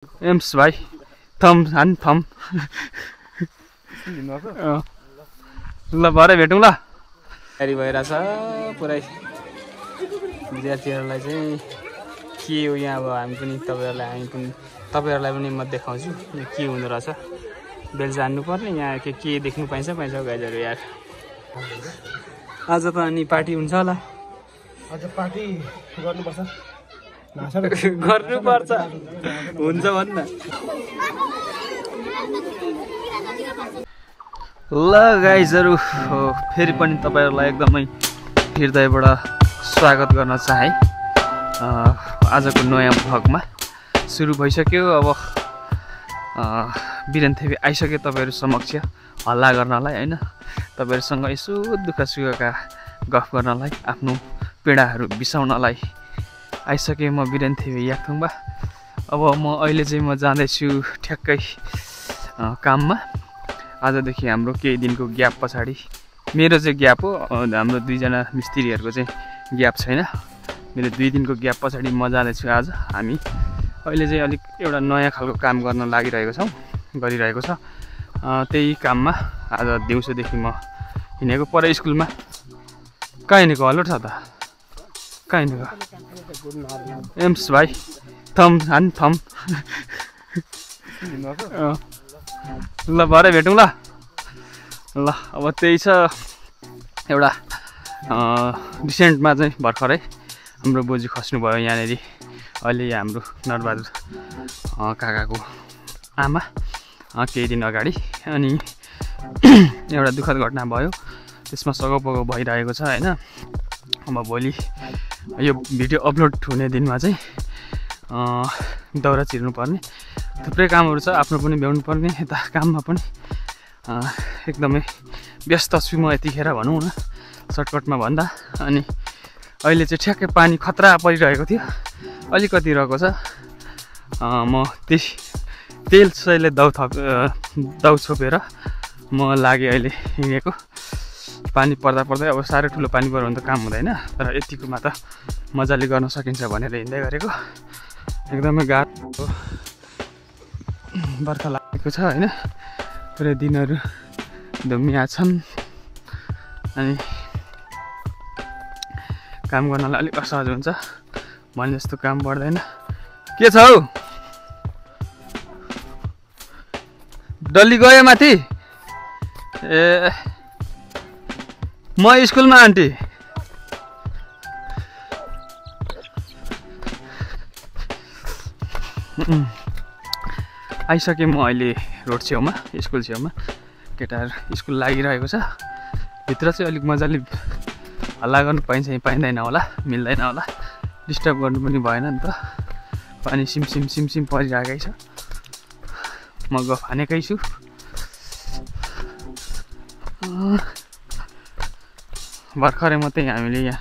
AIIMS भाइ थम हान थम ल भरे भेटौँ ल। तयारी भइरहेछ पुरै विद्यार्थीहरूलाई चाहिँ के हो यहाँ। अब हामी पनि तपाईँहरूलाई पनि म देखाउँछु के हुँदो रहेछ। बेल जान्नुपर्ने यहाँ के देख्नु पाइन्छ गाइजहरू यार। आज त अनि पार्टी हुन्छ होला। आज पार्टी गर्नुपर्छ गर्नुपर्छ हुन्छ भन्न। ल गाइजहरू फेरि पनि तपाईँहरूलाई एकदमै हृदयबाट स्वागत गर्न चाहे। आजको नयाँ भ्लगमा सुरु भइसक्यो। अब बिरेन थेबी आइसक्यो तपाईँहरू समक्ष हल्ला गर्नलाई होइन, तपाईँहरूसँग यसो दुःख सुखका गफ गर्नलाई, आफ्नो पीडाहरू बिसाउनलाई आइसकेँ म बिरेन थेबी याक्थुङबा। अब अहिले चाहिँ म जाँदैछु ठ्याक्कै काममा। आजदेखि हाम्रो केही दिनको ग्याप पछाडि, मेरो चाहिँ ग्याप हो, हाम्रो दुईजना मिस्त्रीहरूको चाहिँ ग्याप छैन। मेरो 2 दिनको ग्याप पछाडि म जाँदैछु आज। हामी अहिले चाहिँ अलिक एउटा नयाँ खालको काम गर्न गरिरहेको छ। त्यही काममा आज दिउँसोदेखि म हिँडेको। पर स्कुलमा कहाँ हिँडेको हल्लो छ त? कहाँ हिँडेको? एम्स भाइ थम हान थम ल भरे भेटौँ ल। अब त्यही छ एउटा रिसेन्टमा चाहिँ भर्खरै हाम्रो बोजू खस्नुभयो यहाँनिर। अहिले हाम्रो नरबहादुर काकाको आमा केही दिन अगाडि। अनि एउटा दुःखद घटना भयो, त्यसमा सघाउपघाउ भइरहेको छ होइन। अब भोलि यो भिडियो अपलोड हुने दिनमा चाहिँ दौरा चिर्नुपर्ने थुप्रै कामहरू छ। आफ्नो पनि भ्याउनु पर्ने, यता काममा पनि एकदमै व्यस्त छु म यतिखेर भनौँ न, सर्टकटमा भन्दा। अनि अहिले चाहिँ ठ्याक्कै पानी खतरा परिरहेको थियो, अलिकति रहेको छ। म तेलले दाउ छोपेर म लागेँ अहिले हिँडेको। पानी पर्दा अब साह्रै ठुलो पानी पऱ्यो भने त काम हुँदैन, तर यतिकोमा त मजाले गर्न सकिन्छ भनेर हिँड्दै गरेको। एकदमै गाह्रो बर्खा लागेको छ होइन, पुरै दिनहरू धुम्मिया छन्। अनि काम गर्नलाई अलिक असहज हुन्छ, भने जस्तो काम बढ्दैन। के छ हौ डल्ली गयो माथि? ए म स्कुलमा आन्टी। आइसकेँ म अहिले रोड छेउमा, स्कुल छेउमा। केटाहरू स्कुल लागिरहेको छ। भित्र चाहिँ अलिक मजाले हल्ला गर्नु पाइँदैन होला, मिल्दैन होला, डिस्टर्ब गर्नु पनि भएन नि त। पानी सिमसिम परिरहेकै छ। म गफ हानेकै छु। भर्खरै मात्रै हामीले यहाँ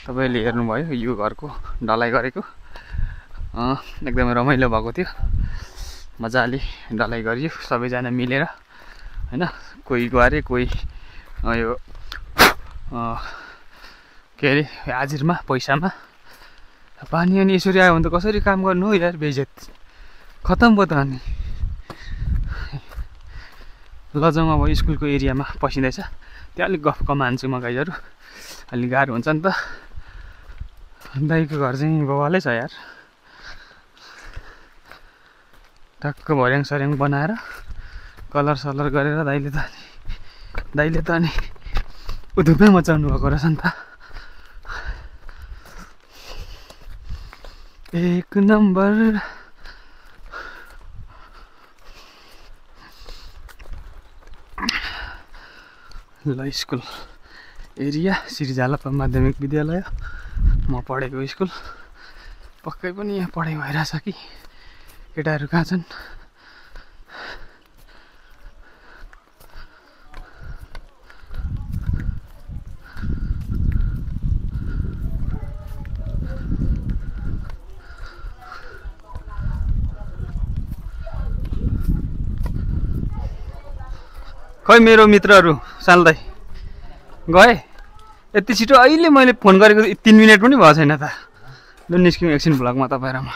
तपाईँले हेर्नुभयो यो घरको ढलाइ गरेको। एकदमै रमाइलो भएको थियो, मजाले ढलाइ गरियो सबैजना मिलेर होइन। कोही गरे, कोही यो के अरे हाजिरमा पैसामा। पानी अनि यसरी आयो भने त कसरी काम गर्नु हो यार, बेइज्जत खतम भयो त। अनि लजाउँ अब स्कुलको एरियामा पसिँदैछ, त्यहाँ अलिक गफ कमान्छु म गाइजहरू, अलिक गाह्रो हुन्छ नि त। दाइको घर चाहिँ बवालै छ यार, टक्क भर्याङ सर्याङ बनाएर कलर सलर गरेर दाइले त अनि उधुपै मचाउनु भएको रहेछ नि त। 1 नम्बर। ल स्कुल एरिया श्री जालपा माध्यमिक विद्यालय म पढेको स्कुल। पक्कै पनि यहाँ पढाइ भइरहेछ कि? केटाहरू कहाँ छन्? खै मेरो मित्रहरू साल दाइ गए यति छिटो? अहिले मैले फोन गरेको 3 मिनट पनि भएको छैन त। ल निस्क्यौँ एकछिन भ्लगमा तपाईँहरूमा।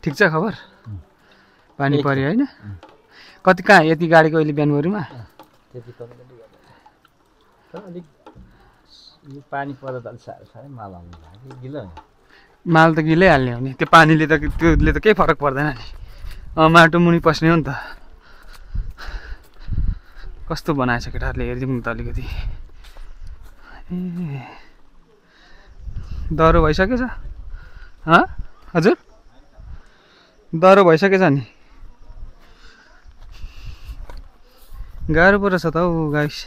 ठिक छ खबर पानी पर्यो होइन कति कहाँ यति गाडीको अहिले बिहानभरिमा त्यति अलिक यो पानी पर्दा त अलिक साह्रै माल आउनु लाग्यो गिलो माल त गिलै हाल्ने हो नि त्यो पानीले त त्यसले त केही फरक पर्दैन नि माटो मुनि पस्ने हो नि त कस्तो बनाएछ केटाहरूले हेरिदिउँ त अलिकति ए डह्रो भइसकेछ हजुर डह्रो भइसकेछ नि गाह्रो पो रहेछ त हौ गाइस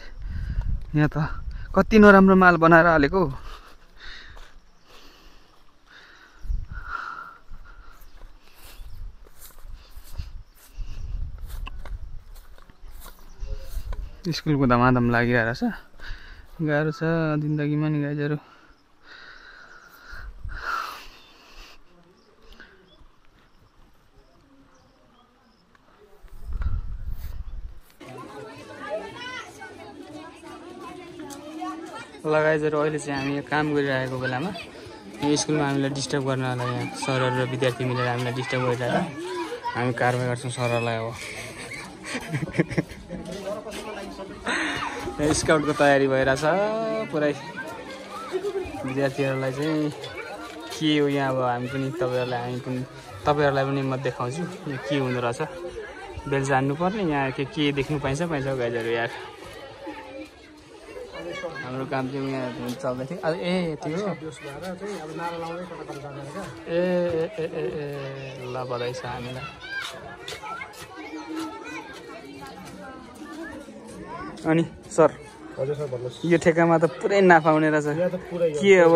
यहाँ त कति नराम्रो माल बनाएर हालेको स्कुलको धमाधम लागिरहेको छ गाह्रो छ जिन्दगीमा नि गाइजहरू लगाइजहरू अहिले चाहिँ हामी यहाँ काम गरिरहेको बेलामा यो स्कुलमा हामीलाई डिस्टर्ब गर्नलाई यहाँ सरहरू र विद्यार्थी मिलेर हामीलाई डिस्टर्ब गरिरहेर हामी कारवाही गर्छौँ सरहरूलाई अब यहाँ स्काउटको तयारी भइरहेछ पुरै विद्यार्थीहरूलाई चाहिँ के हो यहाँ अब हामी पनि तपाईँहरूलाई पनि म देखाउँछु यहाँ के हुँदो रहेछ बेल जान्नुपर्ने यहाँ के देख्नु पाइन्छ गाइजहरू यार हाम्रो काम चाहिँ यहाँ चल्दै थियो ए यति हो ए ल बधाई छ हामीलाई अनि सर यो ठेकामा त पुरै नाफा हुने रहेछ के अब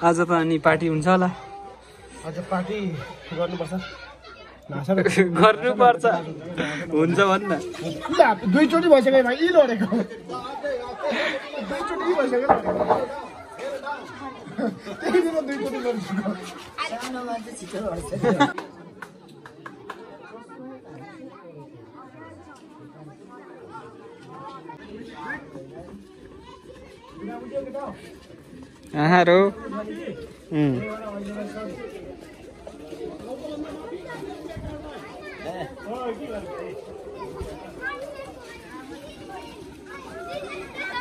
आज त अनि पार्टी हुन्छ होला आज पार्टी गर्नुपर्छ गर्नुपर्छ हुन्छ भन्न दुईचोटि भइसक्यो भाइ यी लडेको दुईचोटि भइसक्यो त्यही दिन दुईचोटि लडिसक्यो रो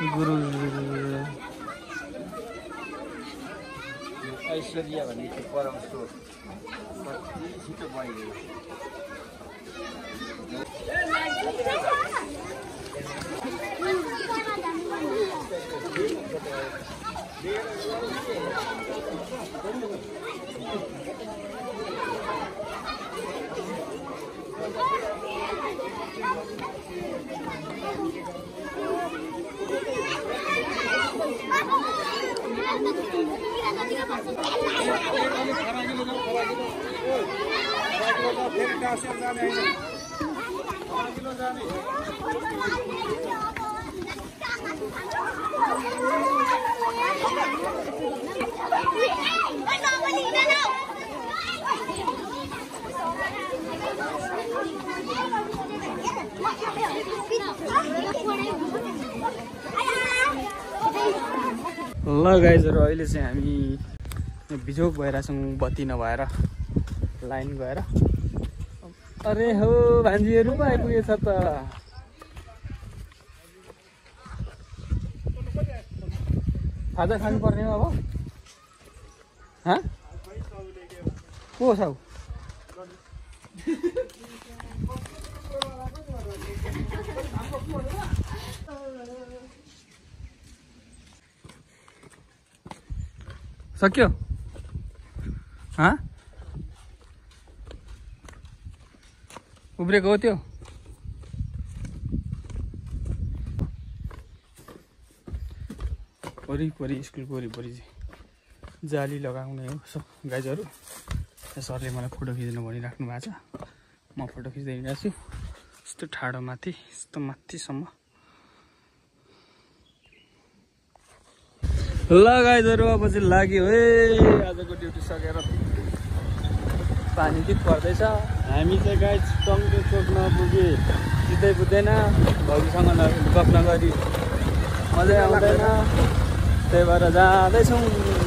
गुरु ऐश्वर्या भन्ने चाहिँ परमस्तो छिटो बढिगयो ल गाइजहरू अहिले चाहिँ हामी बिजोग भइरहेछौँ बत्ती नभएर लाइन गएर अरे हो भान्जीहरू पो आइपुगेछ त खाजा खानुपर्ने हो अब को छ सक्यो उब्रेको हो त्यो वरिपरि स्कुलको वरिपरि चाहिँ जाली लगाउने हो सो गाइजहरू सरले मलाई फोटो खिच्नु भनिराख्नु भएको छ म फोटो खिच्दै हिँडेको छु यस्तो ठाडो माथि यस्तो माथिसम्म ल गाइजहरू अब चाहिँ लाग्यो है आजको ड्युटी सकेर पानी गीत पर्दैछ हामी चाहिँ गाइज टङ्के चोक नपुगे सिधै पुग्दैन भाउजूसँग गफ नगरी मजै आउँदैन त्यही भएर जाँदैछौँ